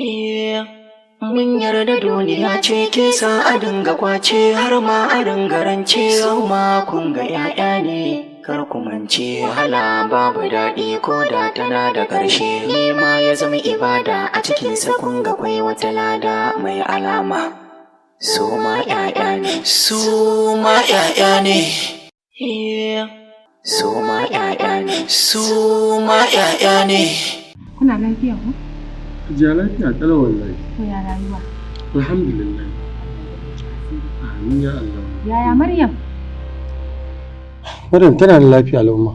Mun yarda duniya ce ke sa a dinga kwace har ma a dinga rance, su ma kun ga 'ya'ya ne, kar ku mance wahala babu daɗi ko da tana da ƙarshe. Nema ya zama ibada, a cikinsa kun ga kwai wata lada mai alama. Su ma 'ya'ya ne, su ma 'ya'ya ne, su ma 'ya'ya ne, su ma 'ya'ya ne. Kuna lafiya ko? Hajiya, lafiya ƙalau wallahi. To, ya rayuwa? Alhamdulillah. Amin ya Allah. Yaya Maryam? Maryam tana da lafiya al'umma.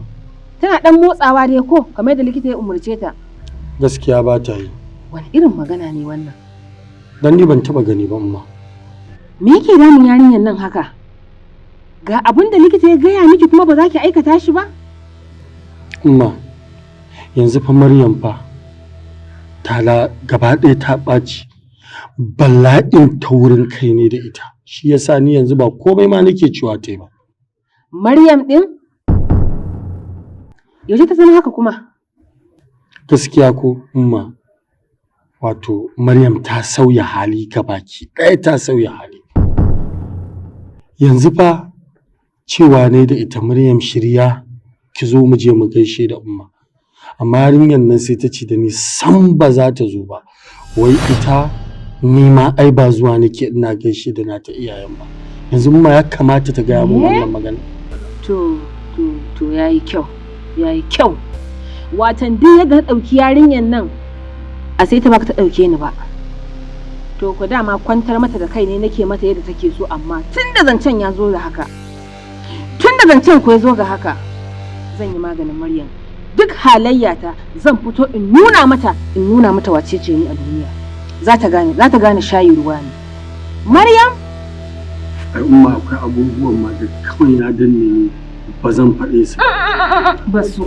Tana dan motsawa dai ko, kamar yadda likita ya umarce ta? Gaskiya ba ta yi. Wani irin magana ne wannan? Dan ni ban taba gani ba, umma. Me yake damun yarinyar nan haka? Ga abin da likita ya gaya miki kuma ba za ki aikata shi ba? Umma, yanzu fa Maryam fa ta la gaba ɗaya ta ɓaci. Bala'in taurin kai ne da ita. Shi yasa ni yanzu ba komai ma nake cewa ta yi ba. Maryam ɗin? Yaushe ta zama haka kuma? Gaskiya ko, umma, wato Maryam ta sauya hali gabaki ɗaya, ta sauya hali. Yanzu fa cewa ne da ita, "Maryam, shirya ki zo mu je mu gaishe da umma." Amma yarinyar nan sai ta ce da ni sam ba za ta zo ba. Wai ita ni ma ai ba zuwa nake ina gaishe da nata iyayen ba. Yanzu umma ya kamata ta gaya min wannan magana? To, to, to, yayi kyau, yayi kyau. Watan duk yadda na ɗauki yarinyar nan, a sai ta baka ta ɗauke ni ba. To ku dama kwantar mata da kai ne nake mata yadda take so, amma tun da zancen ya zo da haka, tun da zancen ku ya zo ga haka, zan yi maganin Maryam. Duk halayyata zan fito in nuna mata, in nuna mata wace ce ni a duniya. Za ta gane, za ta gane shayi ruwa ne. Maryam? Ai umma, akwai abubuwan ma da kawai na danne ne, ba zan faɗe su. Ba su.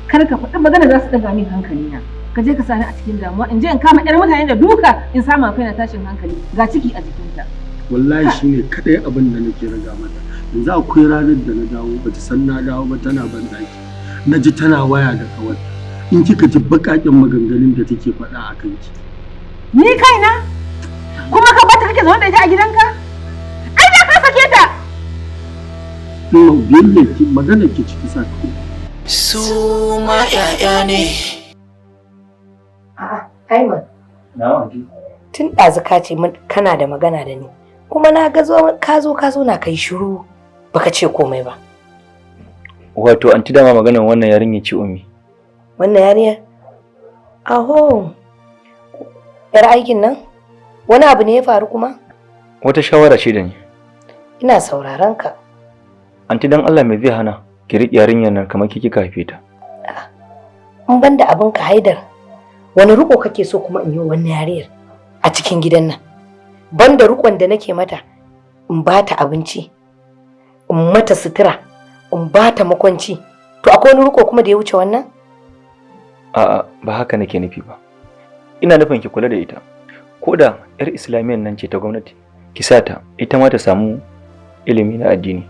Kar ka faɗi magana za su ɗaga min hankali na. Ka je ka sani a cikin damuwa, in je in kama ƴar mutane da duka, in sama kaina tashin hankali, ga ciki a jikinta. Wallahi shine kadai abin da nake raga mata. Yanzu akwai ranar da na dawo, bata san na dawo ba, tana ban daki. Na ji tana waya da kawarta. In kika ji baƙaƙen maganganun da take faɗa a kanki. Ni kaina? Kuma ka bata kake zaune da ita a gidanka? Ai da ka sake ta! Ina biyayya ki, magana ki ciki sa. Su ma 'ya'ya ne. A'a, Aiman, Na'am, aunty. tun ɗazu ka ce min kana da magana da ni. Kuma na ga zo ka zo ka zo na kai shiru, baka ce komai ba. Wato aunty, dama maganar wannan yarinya ce, ummi. Wannan yarinyar? Aho. Yar aikin nan? Wani abu ne ya faru kuma? Wata shawara ce da ni. Ina sauraron ka. Aunty, dan Allah me zai hana ki riƙe yarinyar nan kamar ki kika haife ta? In ban da abin ka, Haidar, wani riko kake so kuma in yi wa wannan yarinyar a cikin gidan nan? Banda rikon da nake mata, in ba ta abinci, in mata sutura, in ba ta makwanci. To, akwai wani riko kuma da ya wuce wannan? A'a, ba haka nake nufi ba. Ina nufin ki kula da ita. Ko da 'yar Islamiyyar nan ce ta gwamnati, ki sa ta, ita ma ta samu ilimi na addini.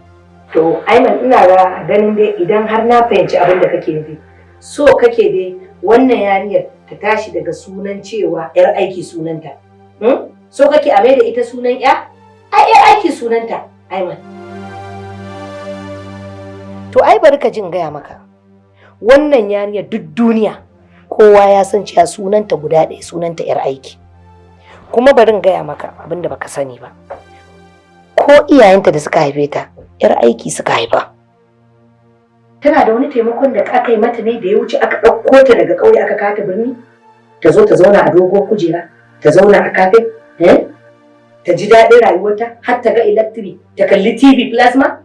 To, Aiman, ina ga ganin dai idan har na fahimci abin da kake nufi, so kake dai wannan yarinyar ta tashi daga sunan cewa 'yar aiki sunanta. Hmm? So kake a mai da ita sunan 'ya? Ai 'yar aiki sunanta, Aiman. To, ai bari ka jin gaya maka. Wannan yarinyar, duk duniya kowa ya san cewa sunanta guda ɗaya, sunanta 'yar aiki. Kuma bari in gaya maka abin da baka sani ba. Ko iyayenta da suka haife ta, 'yar aiki suka haifa. Tana da wani taimakon da aka yi mata ne da ya wuce aka ɗauko ta daga ƙauye aka kata birni? Ta zo ta zauna a doguwar kujera, ta zauna a kafe, eh? Ta ji daɗin rayuwarta, har ta ga electric, ta kalli TV plasma?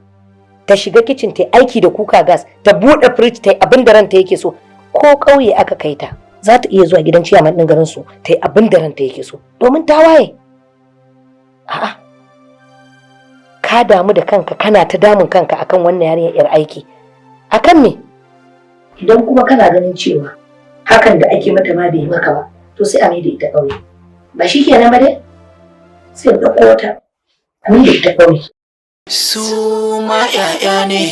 Ta shiga kicin ta yi aiki da cooker gas, ta buɗe fridge ta yi abin da ranta yake so. Ko ƙauye aka kai ta, za ta iya zuwa gidan ciyaman ɗin garin su ta yi abin da ranta yake so, domin ta waye. A'a. Ka damu da kanka, kana ta damun kanka akan wannan yarinyar 'yar aiki. Akan me? Idan kuma kana ganin cewa hakan da ake mata ma bai yi maka ba, to sai a mai da ita ƙauye. Ba shi kenan ba dai? Sai in ɗauko wata a mai da ita ƙauye. Su ma 'ya'ya ne.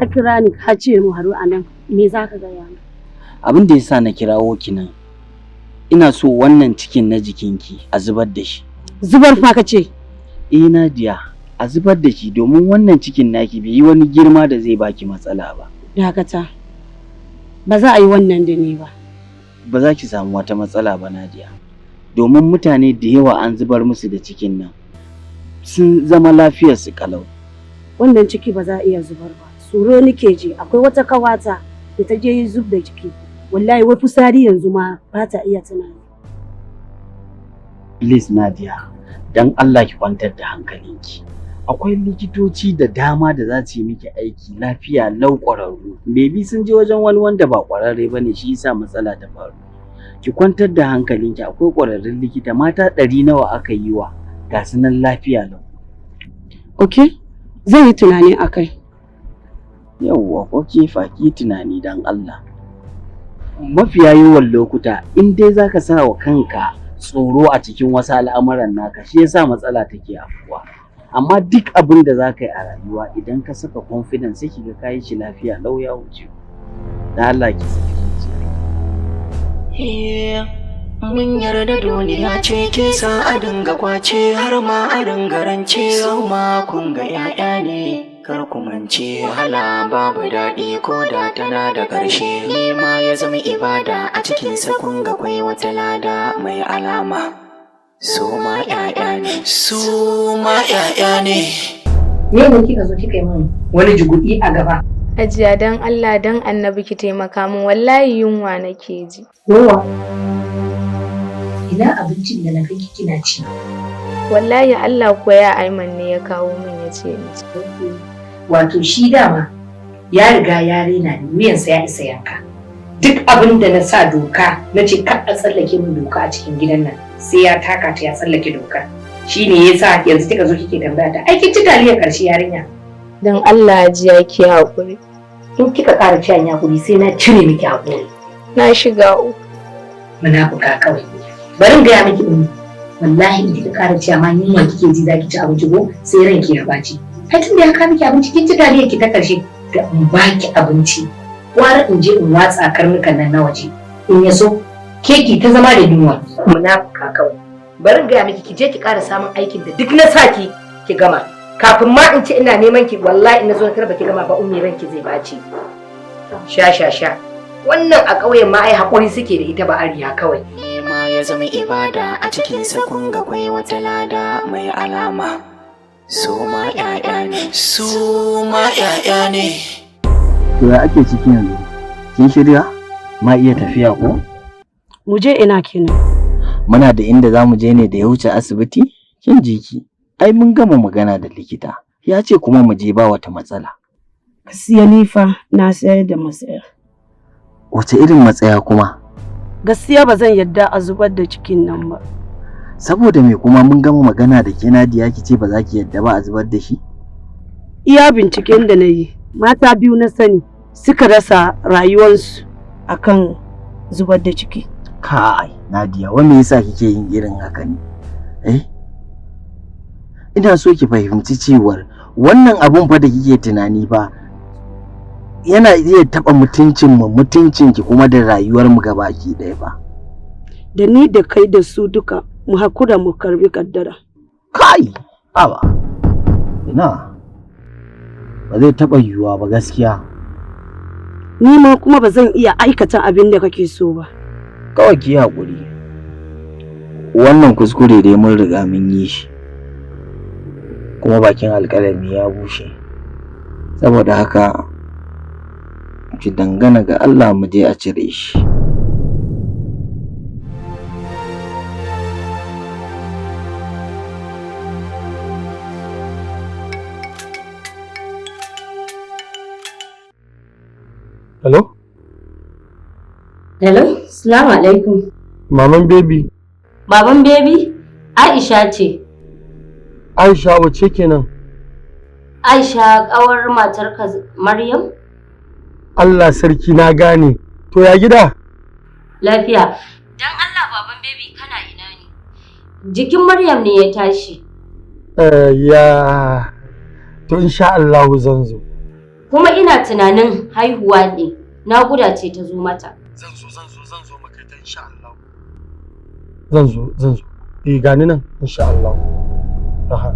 Ka kira ni ka ce mu haru a nan, me za ka gaya min? Abin da yasa na kirawo ki nan, ina so wannan cikin na jikinki a zubar da shi. Zubar fa ka ce? Eh Nadiya, a zubar da shi domin wannan cikin naki bai yi wani girma da zai baki matsala ba. Dakata. Ba za a yi wannan da ni ba. Ba za ki samu wata matsala ba Nadiya. Domin mutane da yawa an zubar musu da cikin nan. Sun zama lafiyarsu kalau. Wannan ciki ba za a iya zubar ba. Tsoro nake ji, akwai wata kawata da ta je yi zub da ciki. Wallahi wai fusari yanzu ma ba ta iya tunani. Please Nadia, dan Allah ki kwantar da hankalinki. Akwai likitoci da dama da za su yi miki aiki lafiya lau ƙwararru. Maybe sun je wajen wani wanda ba ƙwararre ba ne, shi yasa matsala ta faru. Ki kwantar da hankalinki, akwai ƙwararrun likita, mata 100 nawa aka yi wa, ga su nan lafiya lau. Ok, zan yi tunani a kai. Yawwa, ok fa ki tunani dan Allah. Mafiya yawan lokuta in dai zaka sa wa kanka tsoro a cikin wasu al'amuran naka, shi yasa matsala take afkuwa. Amma duk abin da za ka yi a rayuwa idan ka saka confidence sai kiga ka yi shi lafiya lau ya wuce. Dan Allah ki saki zuciya. Mun yarda duniya ce ke sa a dinga kwace har ma a dinga rance, su ma kun ga 'ya'ya ne. Kar ku mance wahala babu daɗi ko da tana da ƙarshe. Nema ya zama ibada a cikinsa, kun ga kwai wata lada mai alama. Su ma 'ya'ya ne, su ma 'ya'ya ne. Me ne kika zo kika yi min wani jugudi a gaba? Hajiya, dan Allah dan Annabi ki taimaka min, wallahi yunwa nake ji. Yunwa? Ina abincin da na kai kina ci? Wallahi Allah kuwa ya Aiman ne ya kawo min ya ce in ci. Wato shi dama ya riga ya rena ni, wuyansa ya isa yanka. Duk abin da na sa doka na ce kar a tsallake min doka a cikin gidan nan, sai ya taka ta ya tsallake doka. Shi ne ya sa yanzu kika zo kike tambaya ta. Ai kin ci taliyar ƙarshe yarinya. Dan Allah Hajiya ki haƙuri. In kika ƙara ciyan haƙuri sai na cire miki haƙuri. Na shiga uku. Munafuka kawai. Bari in gaya miki ummi. Wallahi in kika ƙara ciya ma yunwa kike ji zaki ci abinci ko sai ranki ya ɓaci. Ai tun da ya kawo miki abinci kin ci taliyar ki ta ƙarshe, da in baki abinci gwara in je in watsa karnukan nan na waje. In ya so keki ta zama da yunwa. Munafuka kawai. Bari in gaya miki, ki je ki ƙara samun aikin da duk na saki ki gama. Kafin ma in ce ina neman ki, wallahi in na zo na tarba ki gama ba ummi ranki zai ɓaci. Sha sha sha. Wannan a ƙauyen ma ai haƙuri suke da ita ba ariya kawai. Nema ya zama ibada a cikinsa, kun ga kwai wata lada mai alama. Su ma 'ya'ya ne, su ma 'ya'ya ne. To ya ake ciki yanzu? Kin shirya? Ma iya tafiya ko? Mu je ina kenan? Muna da inda za mu je ne da ya wuce asibiti? Kin ji ki? Ai mun gama magana da likita. Ya ce kuma mu je ba wata matsala. Gaskiya ni fa na sayar da matsaya. Wace irin matsaya kuma? Gaskiya ba zan yarda a zubar da cikin nan ba. Saboda me kuma mun gama magana da ke Nadiya ki ce ba za ki yarda ba a zubar da shi? Iya binciken da na yi, mata biyu na sani suka rasa rayuwarsu akan zubar da ciki. Kai, Nadiya, wai me yasa kike yin irin haka ne? Eh? Ina so ki fahimci cewar wannan abun fa da kike tunani fa yana iya taɓa mutuncinmu, mutuncinki kuma da rayuwarmu gabaki ɗaya ba. Da ni da kai da su duka mu hakura mu karbi kaddara. Kai, haba. Ina. Ba zai taɓa yiwuwa ba gaskiya. Ni ma kuma ba zan iya aikata abin da kake so ba. Kawai ki yi haƙuri. Wannan kuskure dai mun riga mun yi shi. Kuma bakin alƙalami ya bushe. Saboda haka ki dangana ga Allah mu je a cire shi. Hello? Hello, salamu alaikum. Maman baby. Baban baby, Aisha ce. Aisha wace kenan? Aisha ƙawar matarka Maryam? Allah sarki, na gane. To ya gida? Lafiya. Dan Allah baban baby kana ina ne? Jikin Maryam ne ya tashi. Ya to insha Allah zan zo. Kuma ina tunanin haihuwa ne, naƙuda ce ta zo mata. Zan zo zan zo zan zo makaita insha Allah. Zan zo zan zo. Eh gani nan insha Allah. Aha.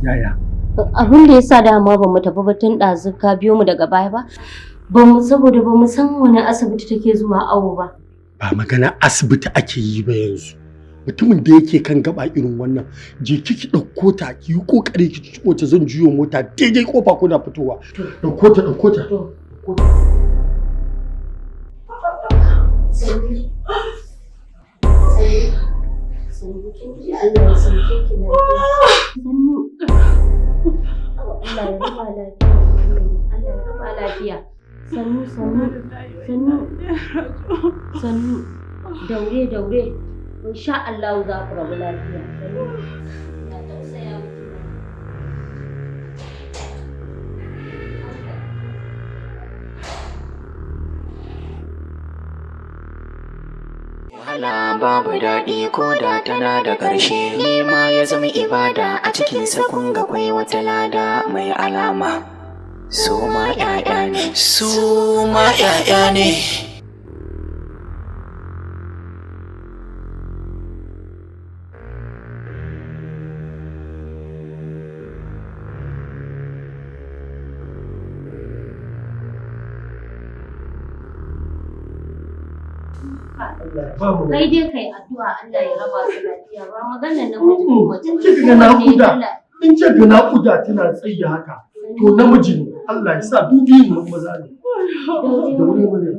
Yaya? Abin da yasa dama ba mu tafi ba tun ɗazu ka biyo mu daga baya ba, ba mu saboda ba mu san wani asibiti take zuwa awo ba. Ba magana asibiti ake yi ba yanzu. Mutumin da yake kan gaba irin wannan, je ki ki ɗauko ta, ki yi ƙoƙari ki ci ta zan juyo mota daidai kofa kuna fitowa. Ɗauko ta, ɗauko ta. Ɗauko ta. Allah ya sauke ki lafiya. Sannu. Allah ya raba lafiya. Allah ya raba lafiya. Sannu sannu sannu sannu. Daure daure. Insha Allah za ku rabu lafiya. Sannu. Na tausaya miki. Wahala babu daɗi ko da tana da ƙarshe, nema ya zama ibada a cikinsa kun ga kwai wata lada mai alama. Su ma ‘ya'ya ne, su ma ‘ya'ya ne. Kai dai kai addu'a Allah ya raba su lafiya ba maganar namiji ko mace. In kika ga naƙuda, in kika ga naƙuda tana tsayi haka, to namiji ne. Allah ya sa dubi mu maza ne. Da wuri wuri.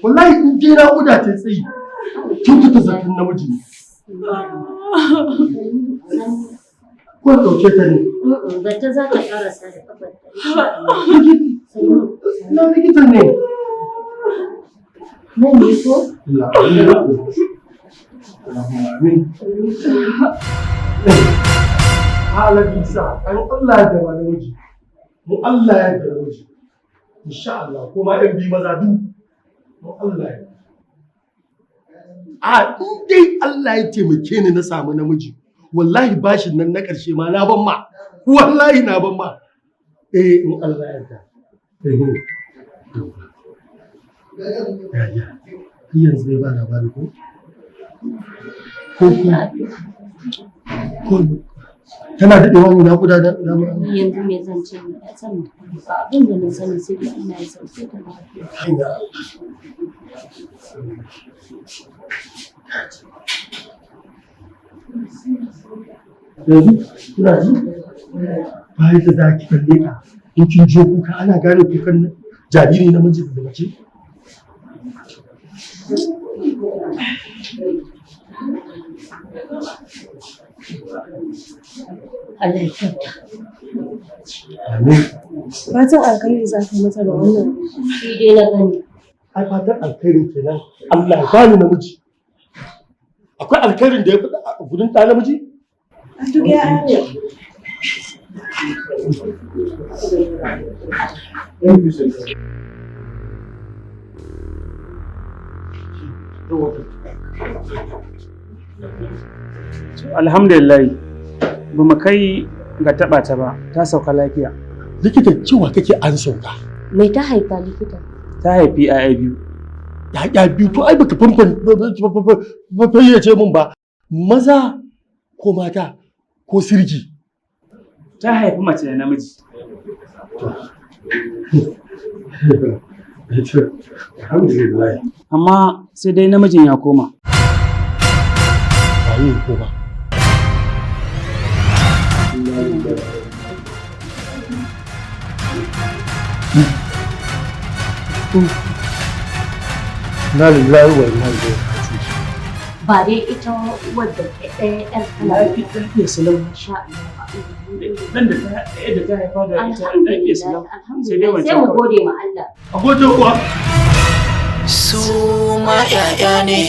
Wallahi in dai naƙuda ta tsayi, kyautata zaton namiji ne. Ko ɗauke ta ne. Zata za ta ƙarasa da ƙafarta. Insha Allah. Na likita ne. Nan ne ko? Amin. Alabi sa, an Allah ya gaba namiji. Mu Allah ya gaba namiji. Insha Allah, kuma ƴan biyu maza duk. Mu Allah ya. A in dai Allah ya taimake ni na samu namiji, wallahi bashin nan na ƙarshe ma na ban ma. Wallahi na ban ma. Eh, in Allah ya yarda. Eh. Yaya, har yanzu dai ba labari ko? Ko ko tana daɗewa ne naƙuda da dama? Yanzu me zan ce na sani ba abin da na sani sai dai Allah ya sauke ta lafiya. Yanzu kuna ji? Bayan da za ki kalle ka in kin je kuka ana gane kukan nan jariri namiji da mace? Allah ya kyauta. Amin. Fatan alkhairi za ka mata da wannan. Shi dai na gani. Ai fatan alkhairin kenan. Allah ya bani namiji. Akwai alkhairin da ya fi gudun ɗa namiji? Duk ya ne. Alhamdulillah, ba mu kai ga taɓa ta ba, ta sauka lafiya. Likita cewa kake an sauka. Mai ta haifa likita? Ta haifi 'ya'ya biyu. 'Ya'ya biyu to ai baka fanfan fayyace min ba. Maza ko mata ko sirki. Ta haifi mace da namiji. Alhamdulillah. Amma sai dai namijin ya koma. Waye ya koma? Na lillahi wa inna ilaihi raji'un. Ba dai ita wadda ɗaya ƴar tana Lafiya salau. Masha Allah. Dan da ta ɗaya da ta haifa da ita lafiya salau. Sai dai Alhamdulillah. wancan Sai mu kawai. gode ma Allah. A gode kuwa. Su ma ‘ya'ya ne.